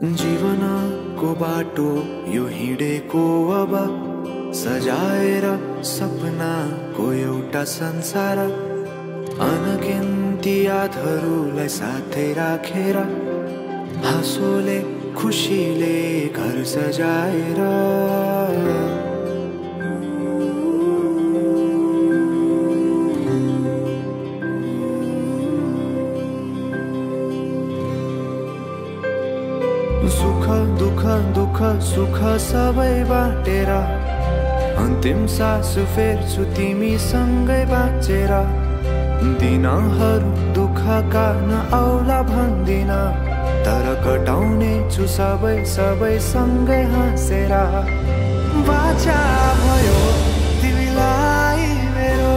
जीवनको बाटो यो हिँडेको अब सजाएर सपनाको एउटा संसार अनगिन्ती यादहरूलाई साथै राखेर हाँसोले खुसीले घर सजाएर सुख दुख दुख सुख सबै बाटेर अन्तिम सास फेर्छु तिमीसँगै बाँचेर दिनहरू दुःखका नआउला भन्दिन तर कटाउने छु सबै सबै सँगै हाँसेर बाचा भयो तिमीलाई मेरो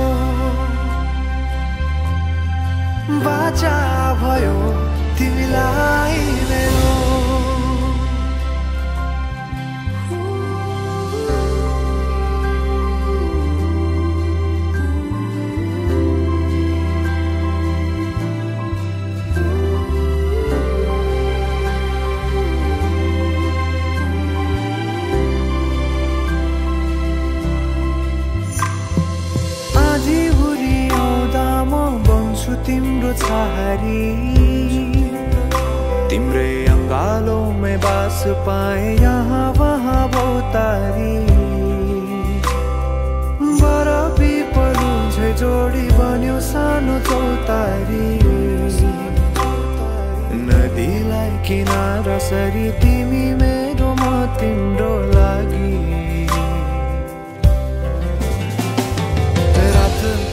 बाचा भयो तिमीलाई मेरो तिम्रो छहारी तिम्रै अंगालों में बास पाए यहाँ वहाँ बहुतारी बरफी पलु झै जोडी बन्यो सानो चौतारी नदीलाई किनारा सरी तिमी मेरो म तिम्रो लागि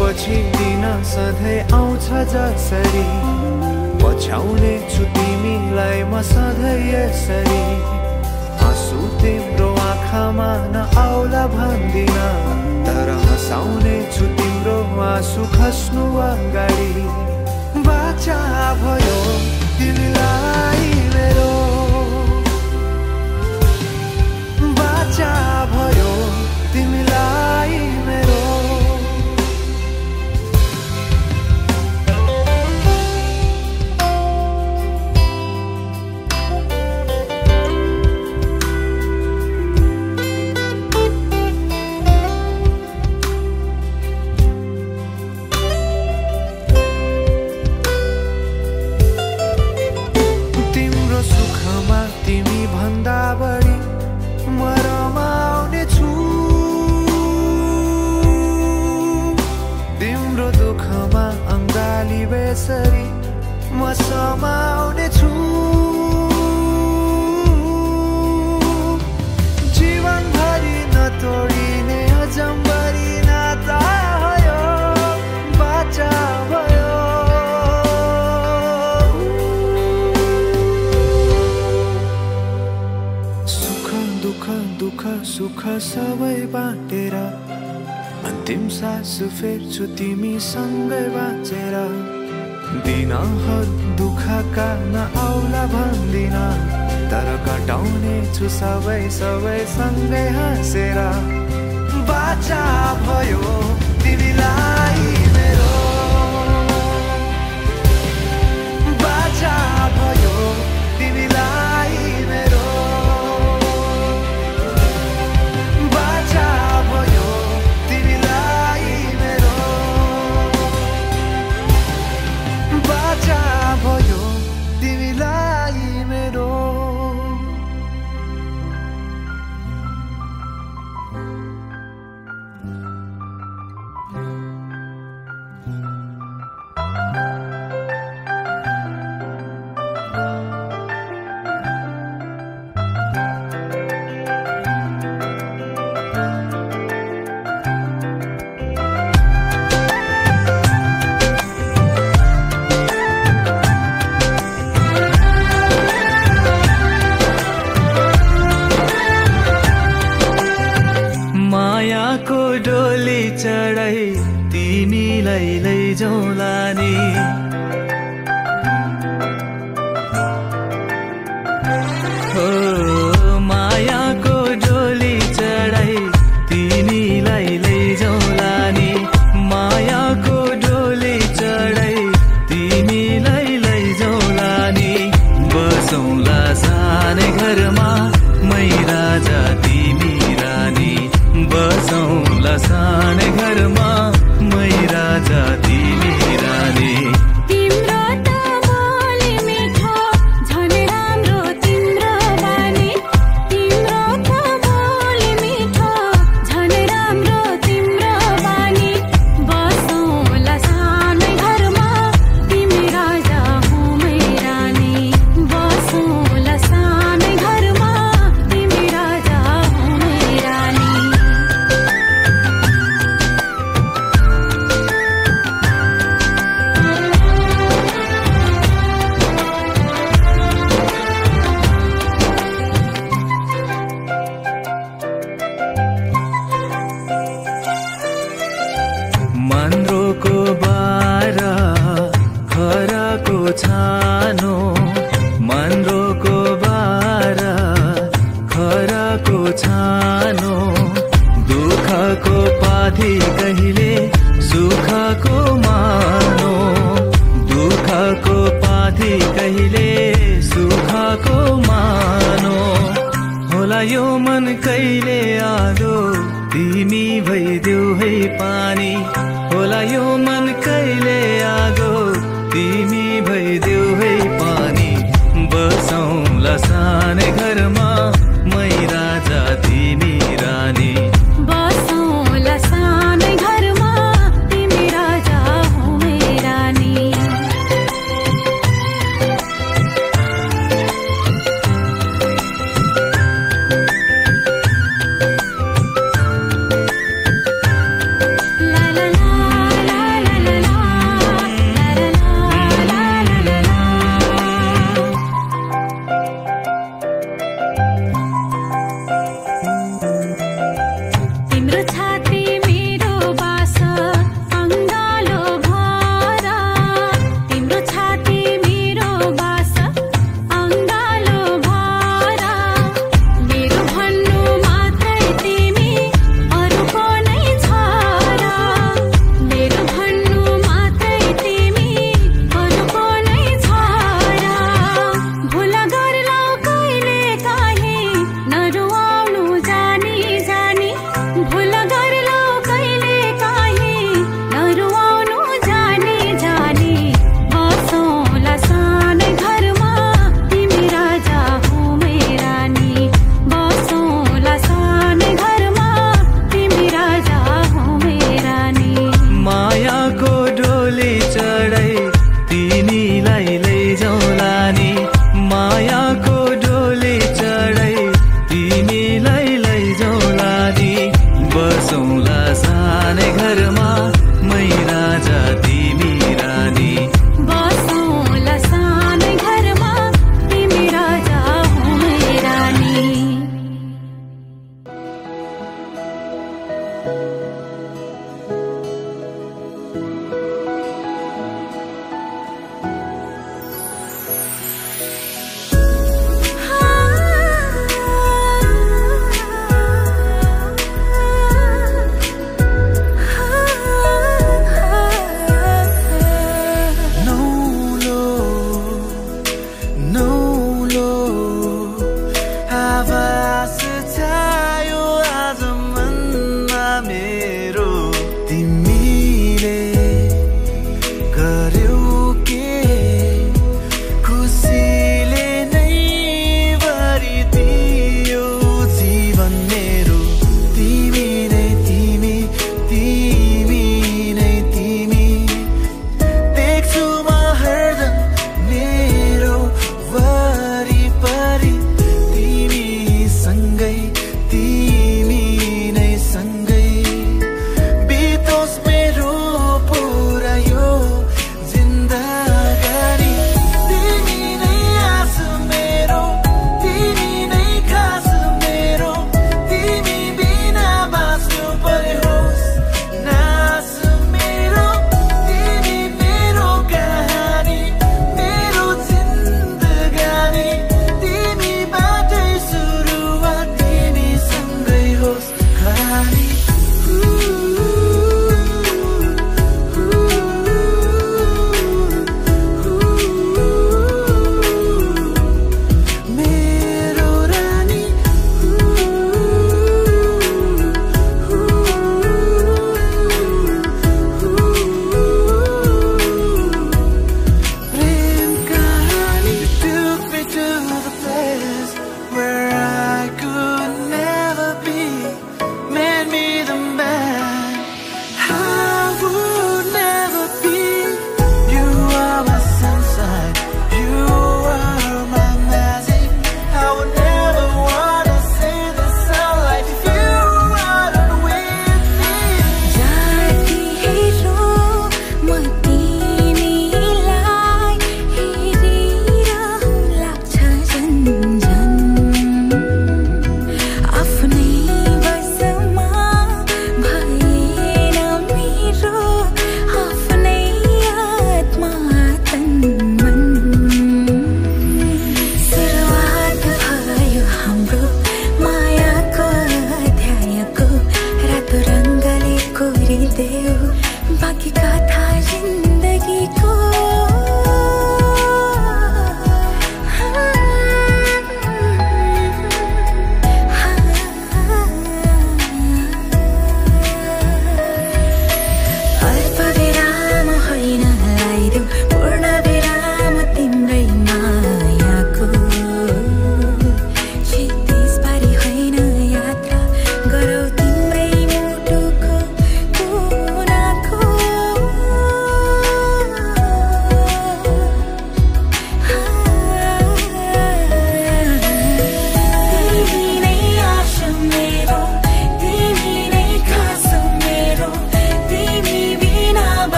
पछि दिन सधैँ आउँछ जसरी पछ्याउने छु तिमीलाई म सधैँ यसरी आँसु तिम्रो आँखामा नआउला भन्दिन तर हँसाउने छु तिम्रो आँसु खस्नु अगाडि बाचा भयो तिमीलाई मेरो बाचा भयो तिमीलाई मेरो बेसरी म समाउने छु जीवनभरि नतोडिने अजम्बरी नाता भयो बाचा भयो सुख दुख दुख सुख सबै बाटेर अन्तिम सास फेर्छु तिमीसँगै बाँचेर दिनहरू दुःखका नआउला भन्दिन तर कटाउने छु सबै सबै सँगै हाँसेर बाचा भयो तिमीलाई मेरो बाचा भयो तिमीलाई मेरो बाचा भयो तिमीलाई मेरो बाचा भयो तिमीलाई मेरो चढाई तिमीलाई लैजाउँला नि हो मायाको डोली चढाई तिमीलाई लैजाउँला नि मायाको डोली चढाई तिमीलाई लैजाउँला नि बसौँला सानै घरमा मै राजा तिमी रानी बसौँला सानै घरमा मै राजा तिमी रानी तिम्रो त बोली मिठो झन् राम्रो तिम्रो बानी तिम्रो त बोली मिठो झन् राम्रो तिम्रो बानी बसौँला सानै घरमा तिमी राजा हुँ मै रानी बसौँला सानै घरमा तिमी राजा हुँ मै रानी मन्द्रोको बारा खराको छानो मन्द्रोको बारा खराको छानो दुःखको पाथी कहिले सुखको मानो दुःखको पाथी कहिले सुखको मानो होला यो मन कहिले आदो तिमी भइदेऊ है पानी होला यो मन कहिले आगो तिमी भइदेऊ है पानी बसौँला सानै घरमा मै राजा तिमी रानी बसौँला सानै घरमा तिमी राजा हुँ मै रानी ला ला ला ला ला ला ला ला ला ला ला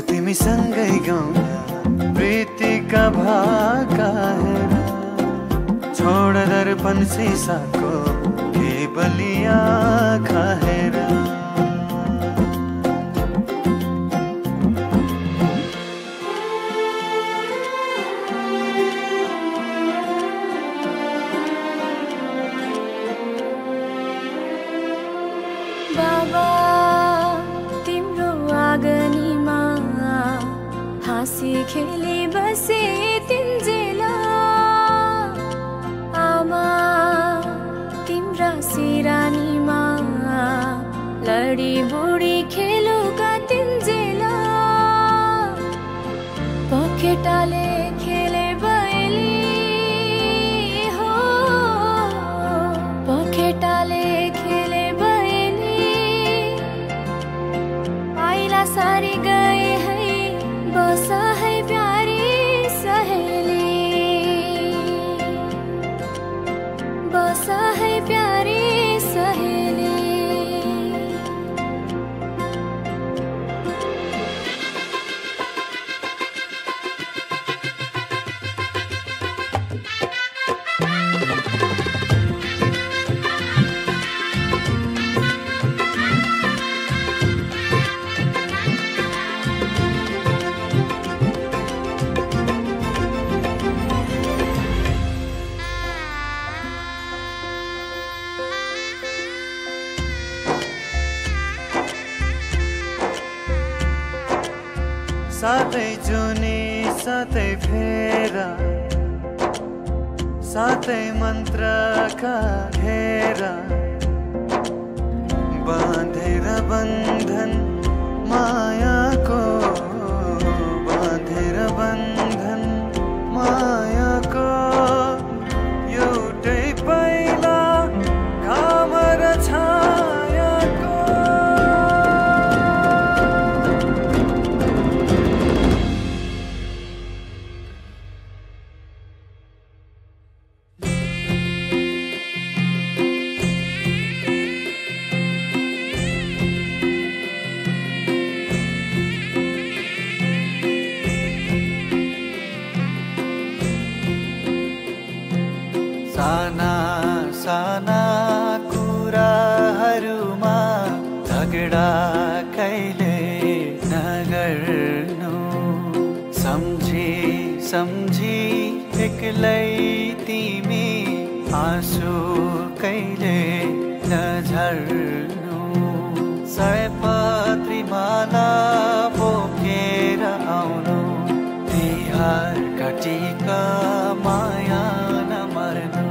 तिमीसँगै गाउँदा प्रीतिका भाका हेर छोड दर्पण सिसाको केवली आँखा हेर बाबा तिम्रो आँगनीमा हाँसी खेली बसे तिन्जेला आमा तिम्रा सिरानीमा लडी बुढी खेलुका तिन्जेला पखेटाले खेले बयली हो पखेटाले खेले सारी गए है बसा है प्यारी सहेली बसा है प्यारी सहेली साथै जुनी साथै फेरा साथै मन्त्रका घेरा बाँधेर बन्धन मायाको बाँधेर बन्धन मायाको एउटै पहिला घाम र छायाको साना साना कुराहरूमा झगडा कहिले नगर्नु सम्झी सम्झी एक्लै तिमी आँसु कहिले नझर्नु सयपत्री माला बोकेर आउनु तिहार काटिका माया नमर्नु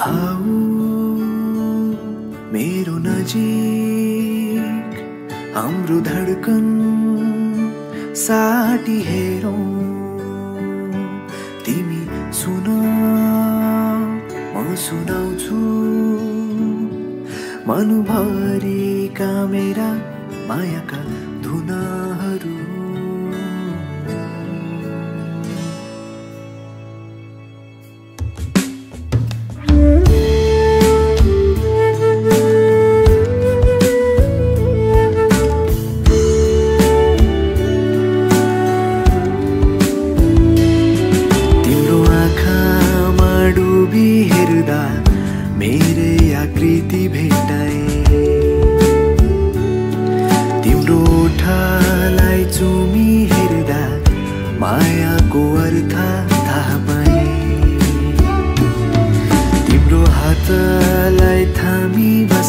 आऊ मेरो नजिक हाम्रो धडकन साटी हेरौं तिमी सुन म सुनाउँछु मनभरिका मेरा मायाका धुनाहरू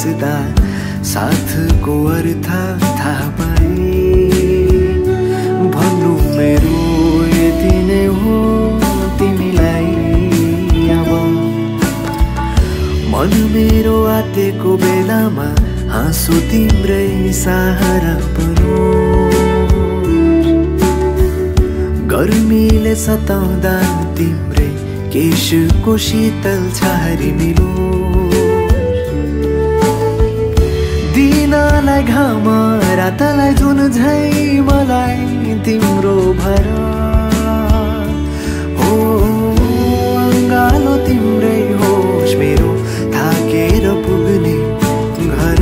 बस्दा साथको अर्थ थाहा पाए। भन्नु मेरो यति नै हो तिमीलाई अब। मन मेरो आतेको बेलामा हाँसो तिम्रै सहारा बनो। गर्मीले सताउँदा तिम्रै केशको शीतल छहारी मिलो। दिनलाई घाम रातलाई जुन झै मलाई तिम्रो भर हो। अङ्गालो तिम्रै होस् मेरो थाकेर पुग्ने घर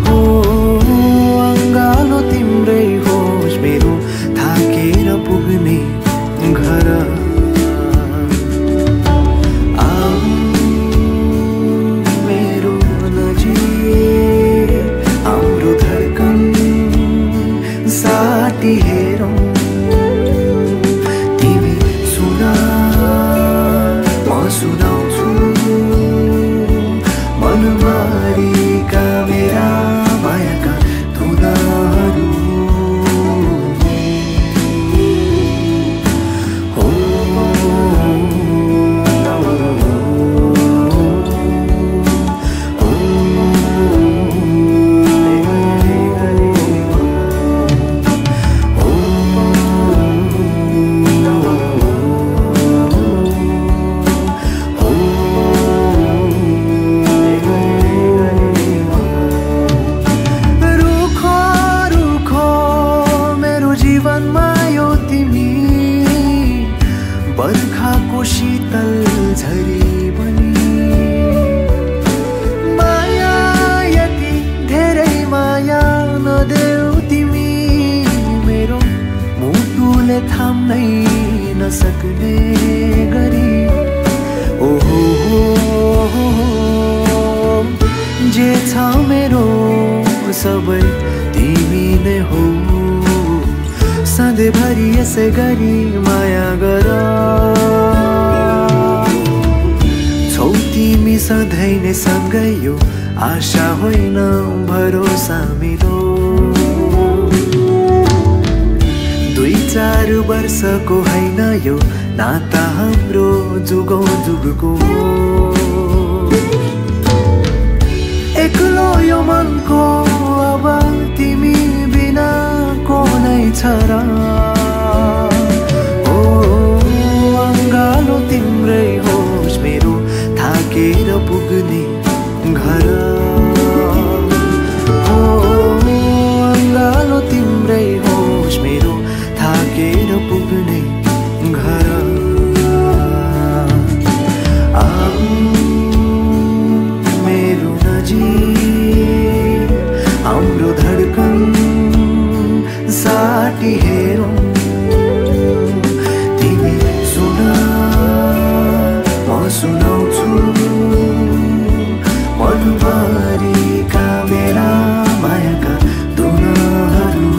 हो। अङ्गालो तिम्रै होस् मेरो थाकेर पुग्ने घर। हेरौँ तिमी सुन म सुनाउँछु मनभरिका मेरा मायाका धुनहरू हो। बर्खाको शीतल झरी बनी माया यति धेरै माया नदेऊ तिमी मेरो मुटुले थाम्नै नसक्ने गरी। ओहो जे छ मेरो सबै तिमी नै हो। सधैँभरि यसै गरी माया गर। छौ तिमी सधैँ नै सँगै यो आशा होइन भरोसा मिलो। 2-4 वर्षको होइन यो नाता हाम्रो जुगौँ जुगको। एक्लो यो मनको अब तिमी बिना को नै छ र। ओ अङ्गालो तिम्रै होस् मेरो थाकेर पुग्ने घर। ओ अङ्गालो तिम्रै होस् मेरो थाकेर पुग्ने घर। मेरो नजिक हाम्रो धडकन साटी हेरौँ तिमी सुन म सुनाउँछु मनभरिका मेरा मायाका धुनहरू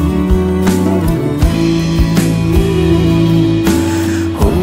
हो।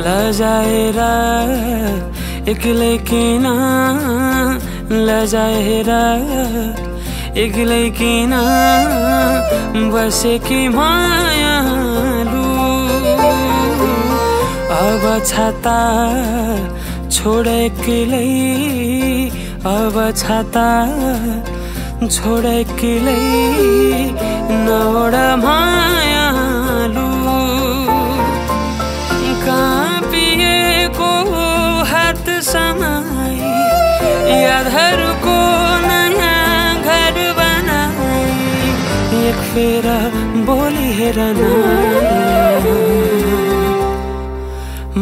लजाएर एक्लै किन लजाएर एक्लै किन बसेकी मायालु। अब छाता छोड एक्लै अब छाता छोड एक्लै नओड माया फेर बोली हेर न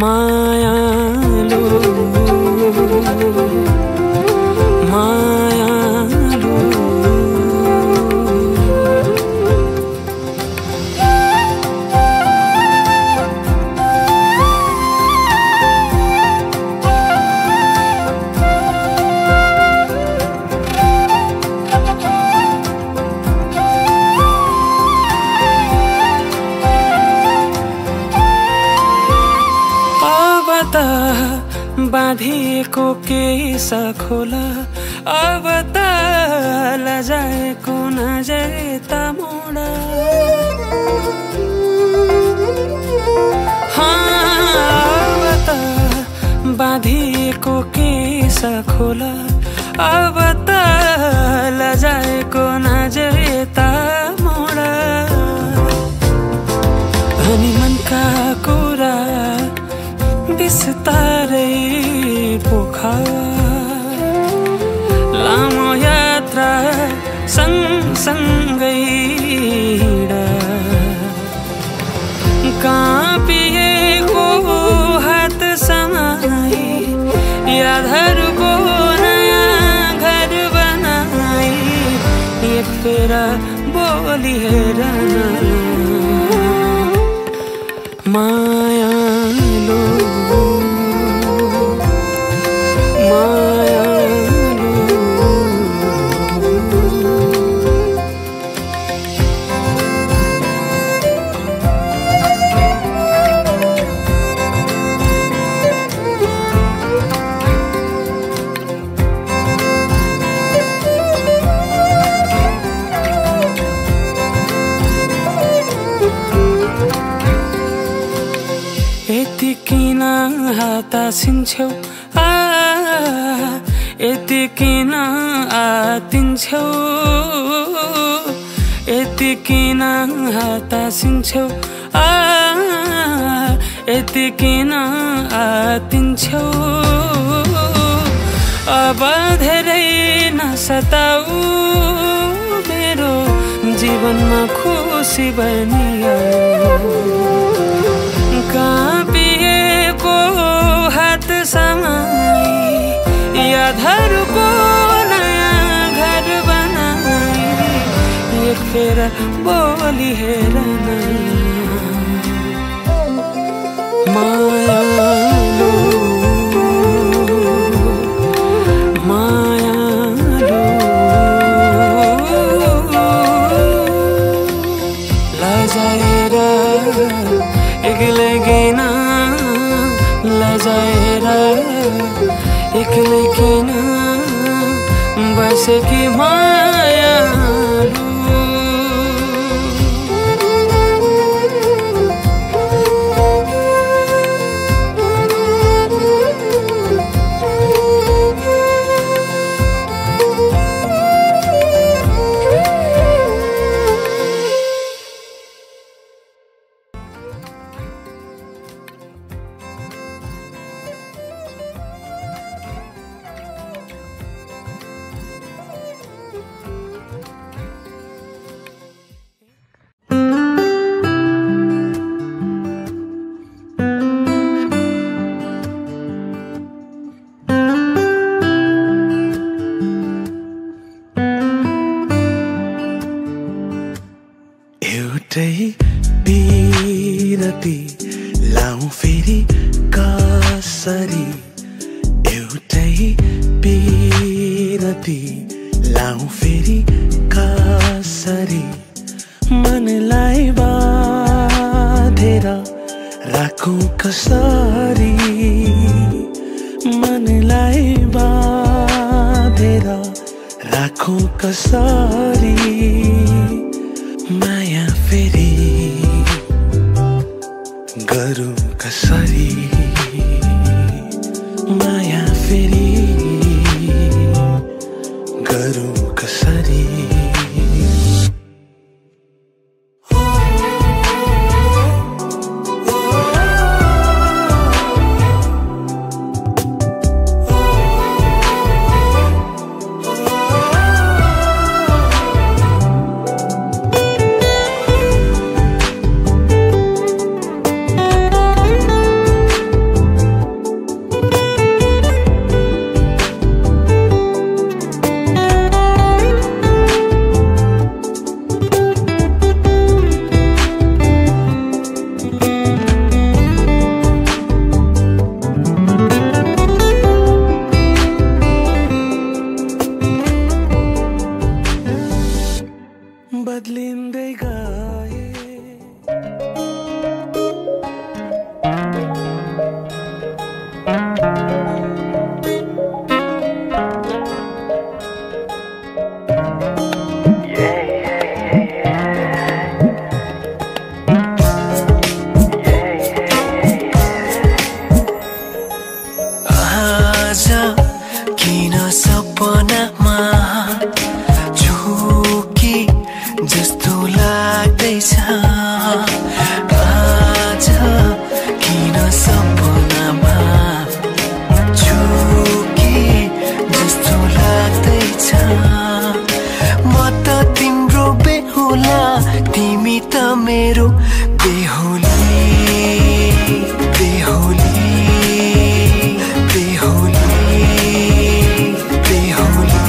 मायालु मायालु बाँधिएको केस खोला अब त लजाएको नजर त मोडा अब त बाँधिएको केस खोला अब त लजाएको नजर त मोडा अनि मनका कुरा बिस्तारै पोखा लामो यात्रा सँगसँगै काँपिएको हात समाई यादहरूको नयाँ घर बनाई एक फेर बोली हेर मायालु आतासिन्छौ यति किन आतिन्छौ यति किन आतासिन्छौ यति किन आतिन्छौ अब धेरै नसताऊ मेरो जीवनमा खुसी बनियो काँपिएको हात समाई यादहरूको नयाँ घर बनाई एक फेर बोली हेर न मायालु मायालु लजाएर एक्लै किन लजाएर एक्लै किन बसेकी मायालु बिरती लाउँ फेरि कसरी एउटै बिरती लाउँ फेरि कसरी मनलाई बाँधेर राखौँ कसरी मनलाई बाँधेर राखौँ कसरी माया फेरि गरौँ कसरी माया फेरि गरौँ कसरी आज किन सपनामा झुके जस्तो लाग्दैछ म त तिम्रो बेहुला तिमी त मेरो बेहुली बेहुली बेहुली बेहुली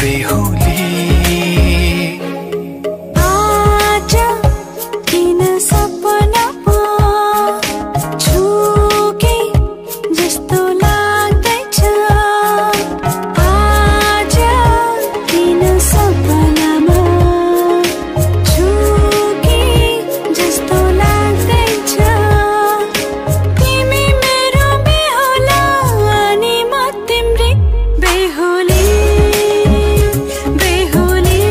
बेहुली आज किन सपनामा झुके जस्तो लाग्दैछ आज किन सपनामा झुके जस्तो लाग्दैछ तिमी मेरो बेहुला अनि म तिम्रै बेहुली बेहुली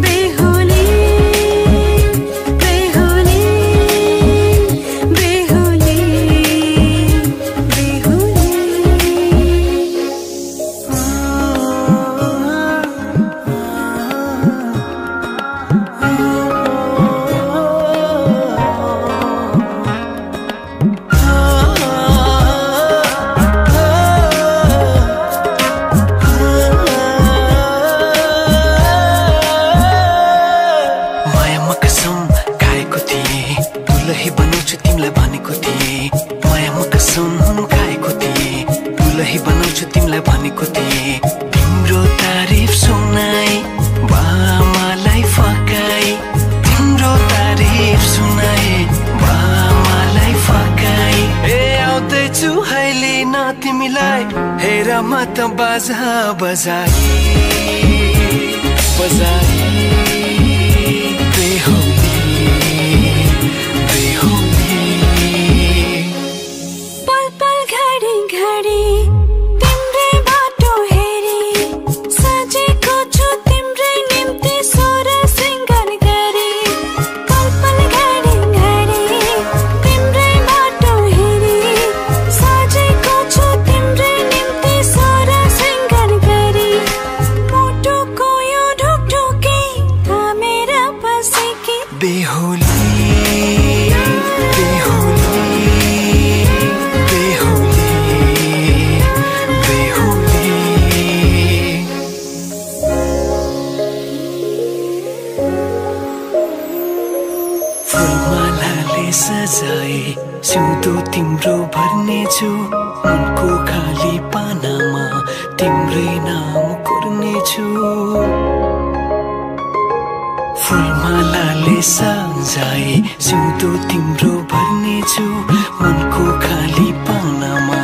बेहुली बेहुली बेहुली मायामा कसम खाएको थिएँ दुलही बनाउँछु तिमीलाई भनेको थिएँ मायामा कसम खाएको थिएँ दुलही बनाउँछु तिमीलाई भनेको थिएँ तिम्रो तारिफ सुनाई बामालाई फकाई तिम्रो तारिफ सुनाई बामालाई फकाई ए आउँदैछु अहिले न तिमीलाई हेर म त बाजा बजाई बजाई बेहुली बेहुली पल पल घडी घडी तिम्रै बाटो हेरी सजेको छु तिम्रै निम्ति स्वर सिंगार गरी पल पल घडी घडी तिम्रै बाटो हेरी सजेको छु तिम्रै निम्ति स्वर सिंगार गरी मुटुको यो ढुकढुकी थामेर बसेकी बेहुली बेहुली बेहुली बेहुली फुलमालाले सजाए सिउँदो तिम्रो भर्नेछु मनको खाली पानामा तिम्रै नाम कोर्नेछु फुलमालाले सजाए सिउँदो तिम्रो भर्नेछु मनको खाली पानामा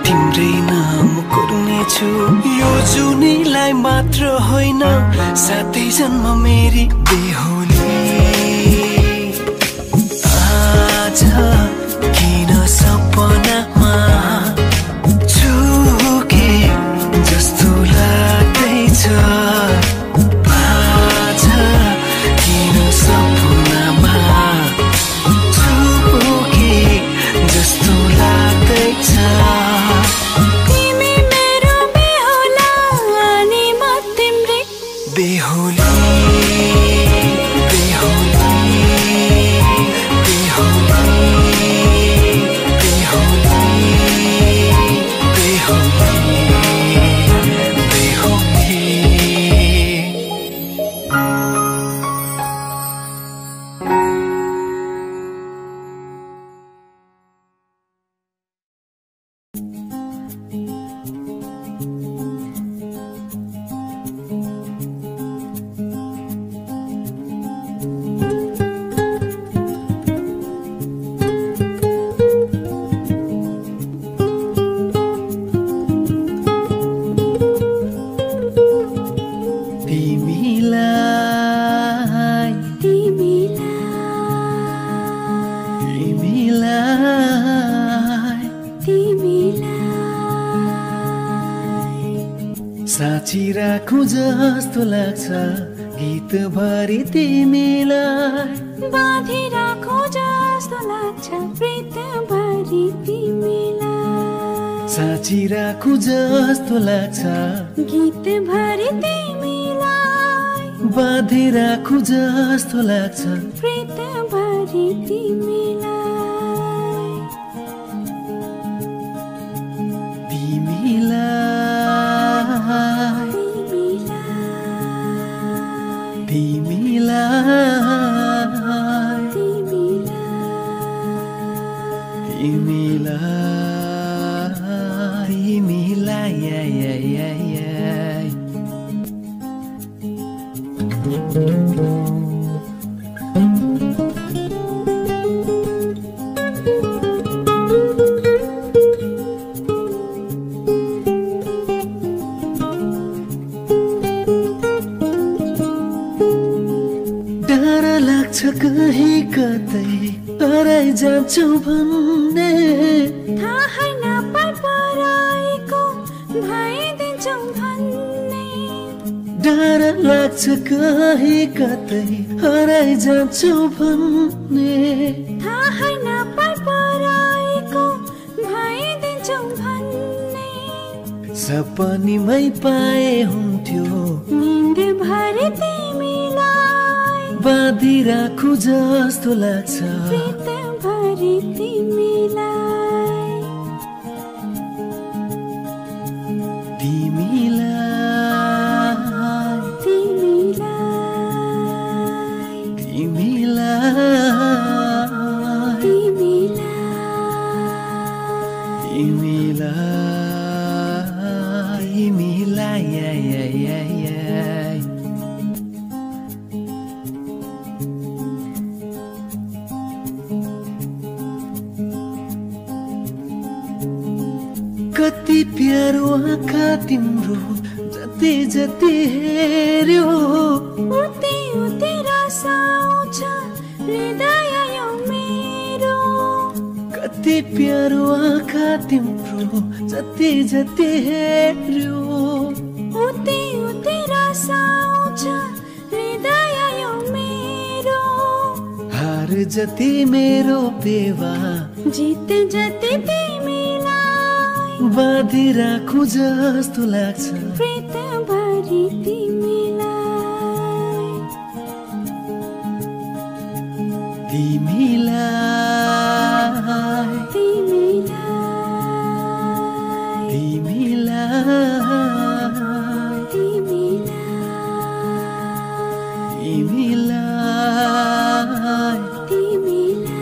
तिम्रै नाम कोर्नेछु यो जुनीलाई मात्र होइन साथै जन्म मेरी बेहुली आज किन सपनामा झुके जस्तो लाग्दैछ आज किन सपनामा झुके जस्तो लाग्दैछ तिमी मेरो बेहुला अनि म तिम्रै बेहुली बेहुली बेहुली बेहुली बेहुली साँची राखौं जस्तो लाग्छ गीत भरि तिमीलाई बाँधी राखो जस्तो लाग्छ प्रीत भरि तिमीलाई साँची राखौं जस्तो लाग्छ गीत भरि तिमीलाई बाँधि राखु जस्तो लाग्छ प्रीतभरि तिमीलाई तिमीलाई तिमीलाई तिमीलाई डर लाग्छ कहीँ कतै हराइ जान्छु भन्ने थाहै नपाएको भइदिन्छौ भन्ने डर लाग्छ कहीँ कतै हराइ जान्छु भन्ने थाहै नपाएको भइदिन्छौ भन्ने सपनीमै पाए हुन्थ्यो निन्दभरि तिमीलाई बाँधि राखु जस्तो लाग्छ प्रीतभरि तिमीलाई तिमीलाई तिमीलाई तिमीलाई कति प्यारो आँखा तिम्रो जति जति हेर्यो उति उति रसाउँछ हृदय यो मेरो कति प्यारो आँखा तिम्रो जति जति हेर्यो उति उति रसाउँछ हृदय यो मेरो हार जति मेरो पेवा जित जति तिमीलाई बाँधि राखु जस्तो लाग्छ प्रीतभरि तिमीलाई तिमीलाई तिमीलाई तिमीलाई तिमीलाई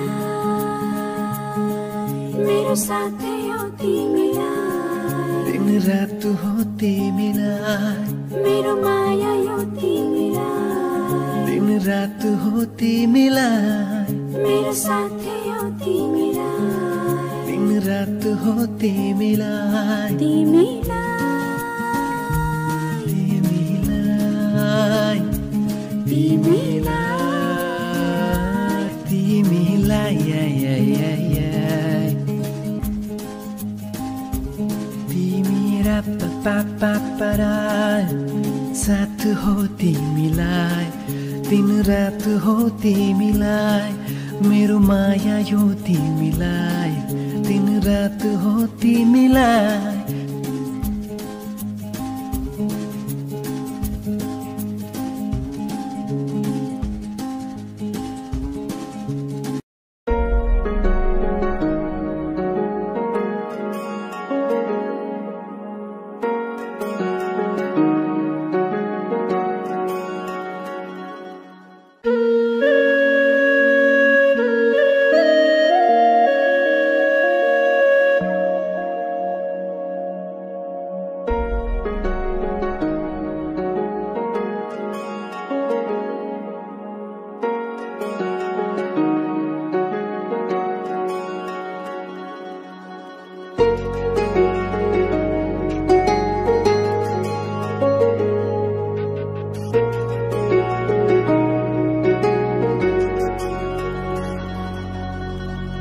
मेरो साथै हो तिमीलाई दिन रात हो तिमीलाई मेरो माया यो तिमीलाई दिन रात हो तिमीलाई मेरो साथै हो तिमीलाई दिन रात हो तिमीलाई तिमीलाई तिमीलाई तिमीलाई तिमीरा पापा साथ हो तिमीलाई दिन रात हो तिमीलाई मेरो माया यो तिमीलाई दिन रात हो तिमीलाई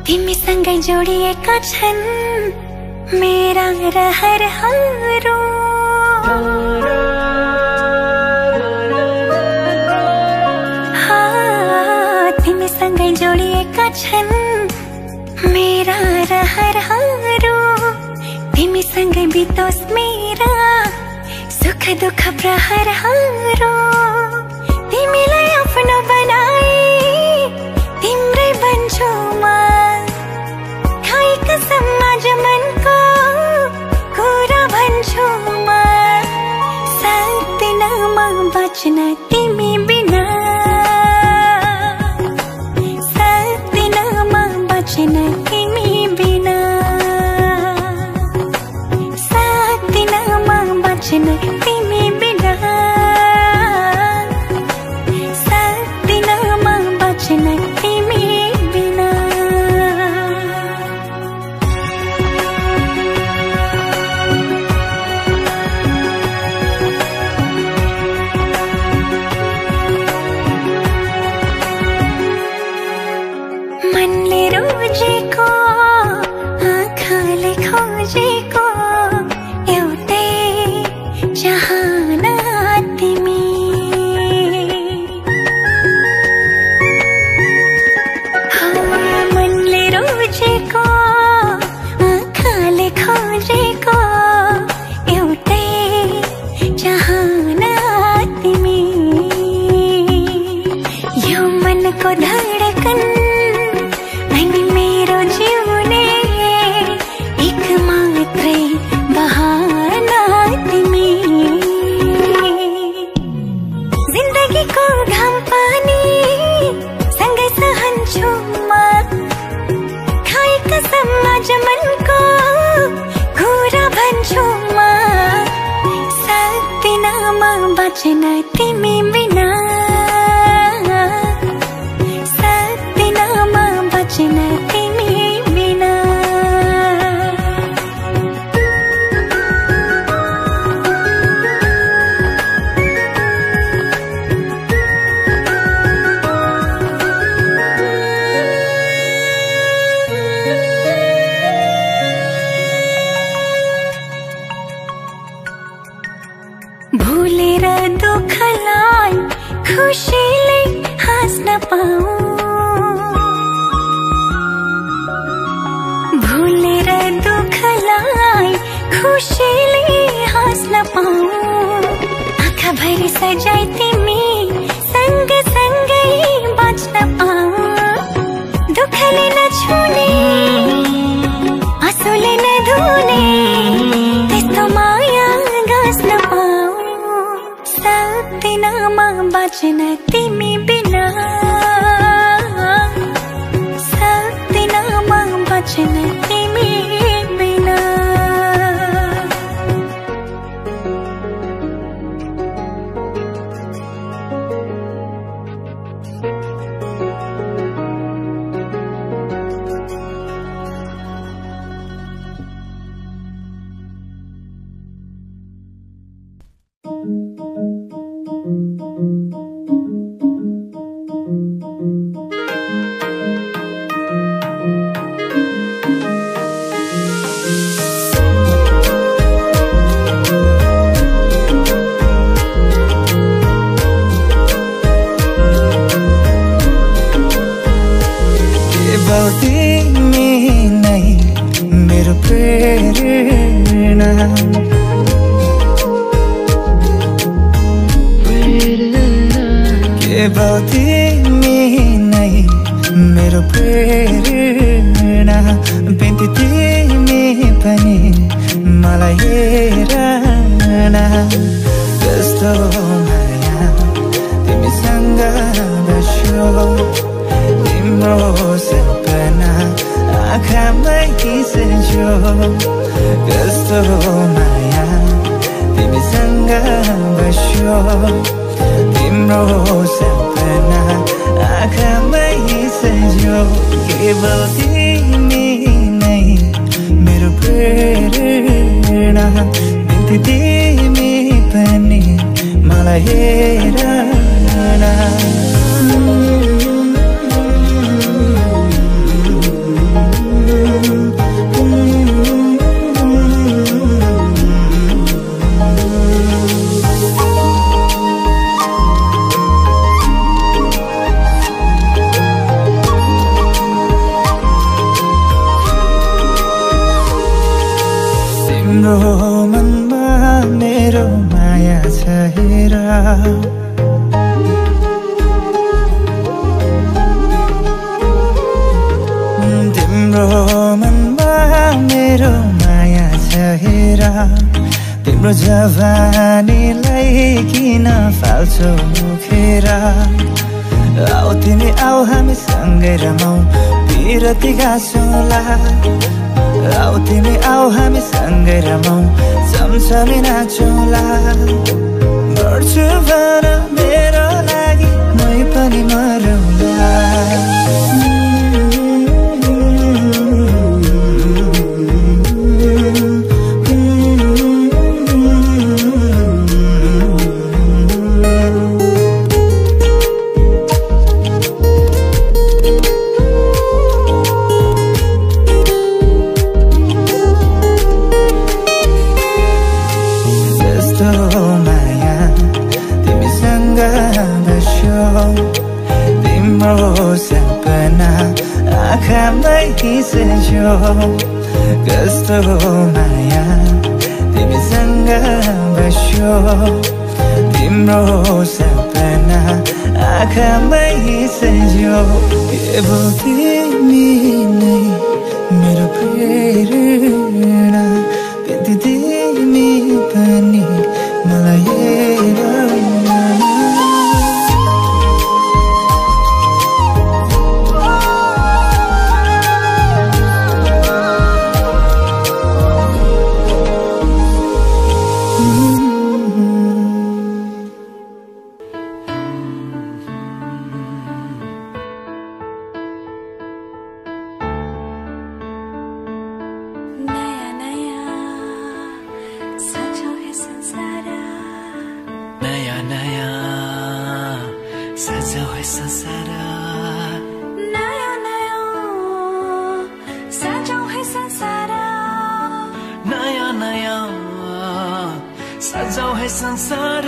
तिमीसँगै जोडिएका छन् मेरा रहरहरू तिमीसँगै जोडिएका छन् मेरा रहरहरू तिमीसँगै बितोस् मेरा सुख दुःख प्रहरहरू लागेको घाम पानी सँगै सहन्छु म खाए कसम आज मनको कुरा भन्छु म सक्दिन म बाँच्न तिमी बिना सक्दिन म बाँच्न तिमी बिना भुलेर दुःखलाई खुसीले हाँस्न पाऊँ भुलेर दुःखलाई खुसीले हाँस्न पाऊँ आँखाभरि सजाई तिमी सँगसँगै बाँच्न पाऊँ दुःखले नछुने आँसुले नधुने त्यस्तो माया गाँस्न पाऊँ सक्दिन म बाँच्न तिमी बिना सक्दिन म बाँच्न तिमी बिना तिमी नै मेरो प्रेरणा केवल तिमी नै मेरो प्रेरणा बिन्ती तिमी पनि मलाई हेर न कस्तो माया तिमीसँग बस्यो तिम्रो सपना आँखामै खिच्यो कस्तो माया तिमीसँग बस्यो तिम्रो सपना आँखामै खिच्यो केवल तिमी नै मेरो प्रेरणा बिन्ती तिमी पनि मलाई हेर न तिम्रो मनमा मेरो माया छ हेर तिम्रो मनमा मेरो माया छ हेर तिम्रो जवानीलाई किन फाल्छौ मुखेर आऊ तिमी आऊ हामी सँगै रमाऊ पिरती गाँसौँला आऊ तिमी आऊ हामी सँगै रमाऊ चम्चमी नाचौँला गर्छु भन मेरो लागि मै पनि मरौँला तिम्रो सपना आँखामै खिच्यो कस्तो माया तिमीसँग बस्यो तिम्रो सपना आँखामै खिच्यो केवल तिमी नै मेरो प्रेरणा बिन्ती तिमी पनि मलाई हेर सजाऊ है संसार नयाँ नयाँ सजाऊ है संसार नयाँ नयाँ सजाऊ है संसार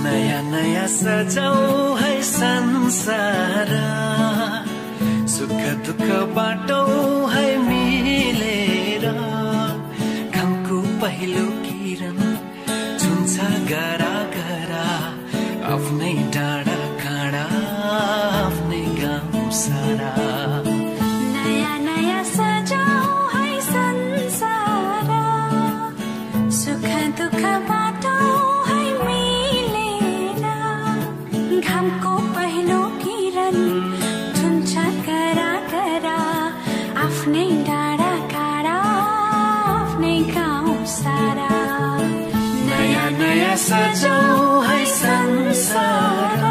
नयाँ नयाँ सजाऊ है संसार सुख दुःख बाटौँ है मिलेर घामको पहिलो किरण छुन्छ गरा गरा आफ्नै डाँडा काँडा आफ्नै गाउँ सारा नयाँ नयाँ सजाऊ है संसार सुख दुःख बाटौँ है मिलेर घामको पहिलो किरण छुन्छ गरा गरा आफ्नै डाँडा काँडा आफ्नै गाउँ सारा नयाँ नयाँ सजाऊ है संसार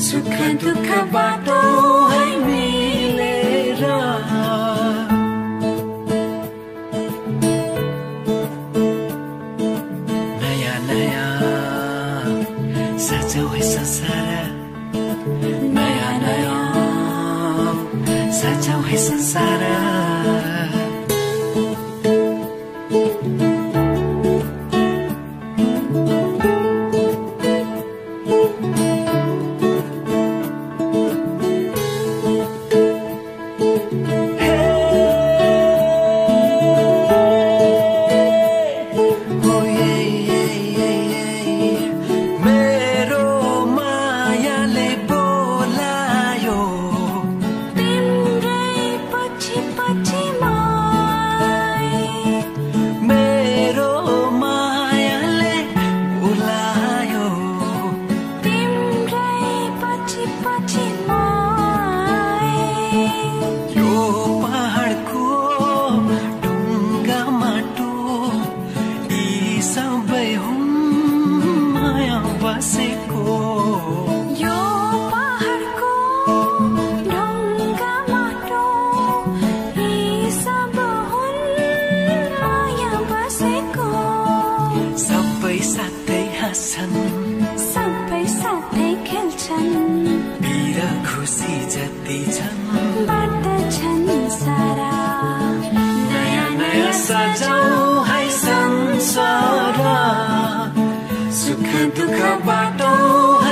सुख दुःख बाटौँ है मिलेर नयाँ नयाँ सजाऊ है संसार नयाँ नयाँ सजाऊ है संसार सबै साथै खेल्छन् पीर खुसी जति छन् बाँड्दछन् सारा नयाँ नयाँ सजाऊ है संसार सुख दुःख बाटौँ